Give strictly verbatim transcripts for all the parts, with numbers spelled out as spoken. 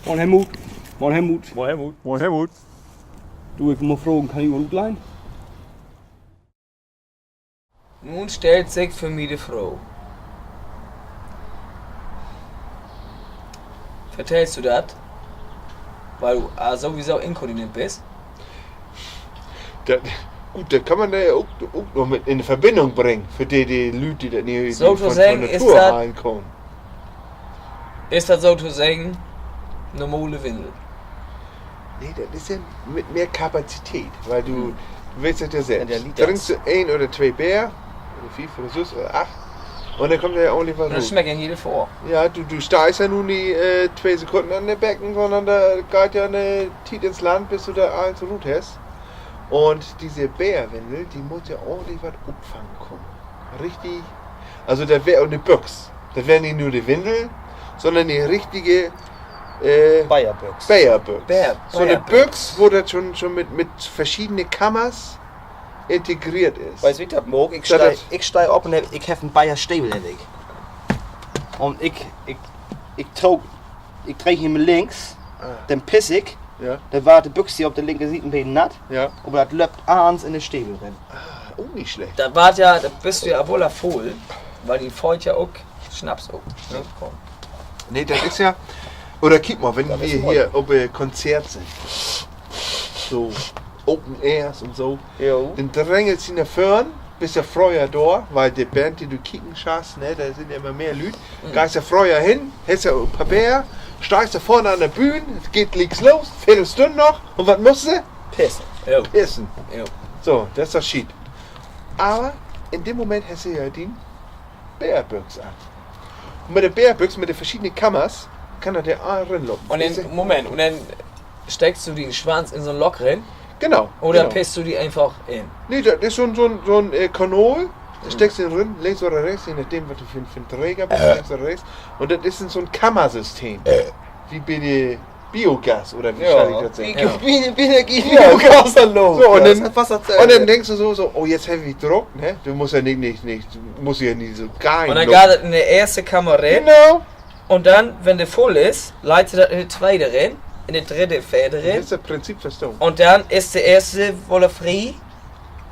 Moin Helmut. Moin Helmut. Moin Helmut. Moin Helmut. Du, ik mutt fragen, kann ik mal utlehnen? Nu stellt sik för mi de Fraag: Vertellst du dat, wiel du, ah, sowieso inkoordiniert büst? Dat, goot, dat kann man dor ja ok, ok noch mit in Verbindung bringen, för de, de Lüüd, de dat nich, nich von, von Natur halen köönt. Is dat sotoseggen normale Windel? Nee, dat is ja mit mehr Kapazität, wiel du weetst dat ja sülvst. Drinkst du een oder twee Beer, oder fief oder söss oder acht, un denn kummt dor ja ordentlich wat rut. Smeckt ja jede Form. Ja, du, du steihst ja nu nich, äh, twee Sekunnen an de Becken, sonnern dor geiht ja 'ne Tiet ins Land, bit du dor allens rut hest. Un disse Beerwindel, de mutt ja ordentlich wat opfangen könen. Richtig, also dat weer ok 'ne Büx. Dat weer nich nur de Windel, sonnern 'ne richtige, äh, Beerbüx. So 'ne Büx, wo dat schon, schon mit, mit verschiedene Kammers integreert is. Weetst, wo ik dat maak? Ik steih op un ik heff en Beerstevel in de Hand. Un ik, ik, ik dree, ik dree em links, denn piss ik, denn warrt de Büx hier op de linke Siet en beten natt, aver dat löppt allens in de Stevel rin. Dat warrt ja, denn büst du ja woller vull, wiel dien Foot ja ok Snaps op, ne? Nee, dat is ja, oder kiek mal, wenn wi hier op, äh, Konzert sünd, so Open Airs un so, denn drängelst di na vörn, büst ja fröher dor, wiel de Band, de du kieken schasst, ne, dor sünd ja immer mehr Lüüd, geihst ja fröher hen, hest ja en poor Beer, steihst dor vörn an de Bühn, dat geiht glieks los, Veerdelstünn noch, un wat musst du? Pissen. So, dat is dat Schiet. Aver in dem Moment hest du ja dien Beerbüx an. Un mit de Beerbüx, mit de verschiedene Kammers, kann dat ja all rinlopen. Un denn, Moment, un denn steckst du dien Swanz in so'n Lock rin? Genau. Oder pisst du di eenfach in? Nee, dat is so'n, so'n, so'n, äh, Kanal. Dor steckst du rin, links oder rechts, je nachdem, wat du för, för 'n Dräger büst, links oder rechts. Un dat is in so'n Kammersystem. Wie bi de Biogas, oder wie schall ik dat seggen? Bi, bi, bi de Biogasanlage. So, un denn, un denn denkst du so, so, oh, jetzt heff ik Druck, ne? Du musst ja nich, nich, nich, du musst ja nich so geihen. Un denn geiht dat in de eerste Kammer rin. Genau. Un denn, wenn de vull is, leit se dat in de tweede rin, in de drüdde, veerde rin. Is dat Prinzip verstahn. Un denn is de eerste woller free.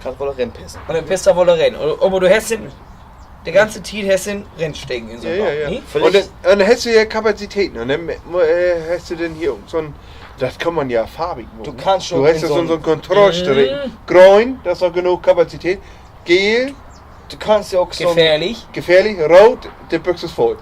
Kannst woller rinpissen. Un denn pisst du woller rin. Aver du hest de ganze Tiet hest du rinsteken in so'n Lock, ne? Un denn, un denn hest du ja Kapazitäten. Un denn, äh, hest du denn hier ok so'n, dat kann man ja farbig maken. Du hest ja so'n, so'n Kontraststreek. Gröön, dat is noch genoog Kapazität. Geel. Du kannst ja ok so'n gefährlich. Gefährlich. Root, de Büx is vull.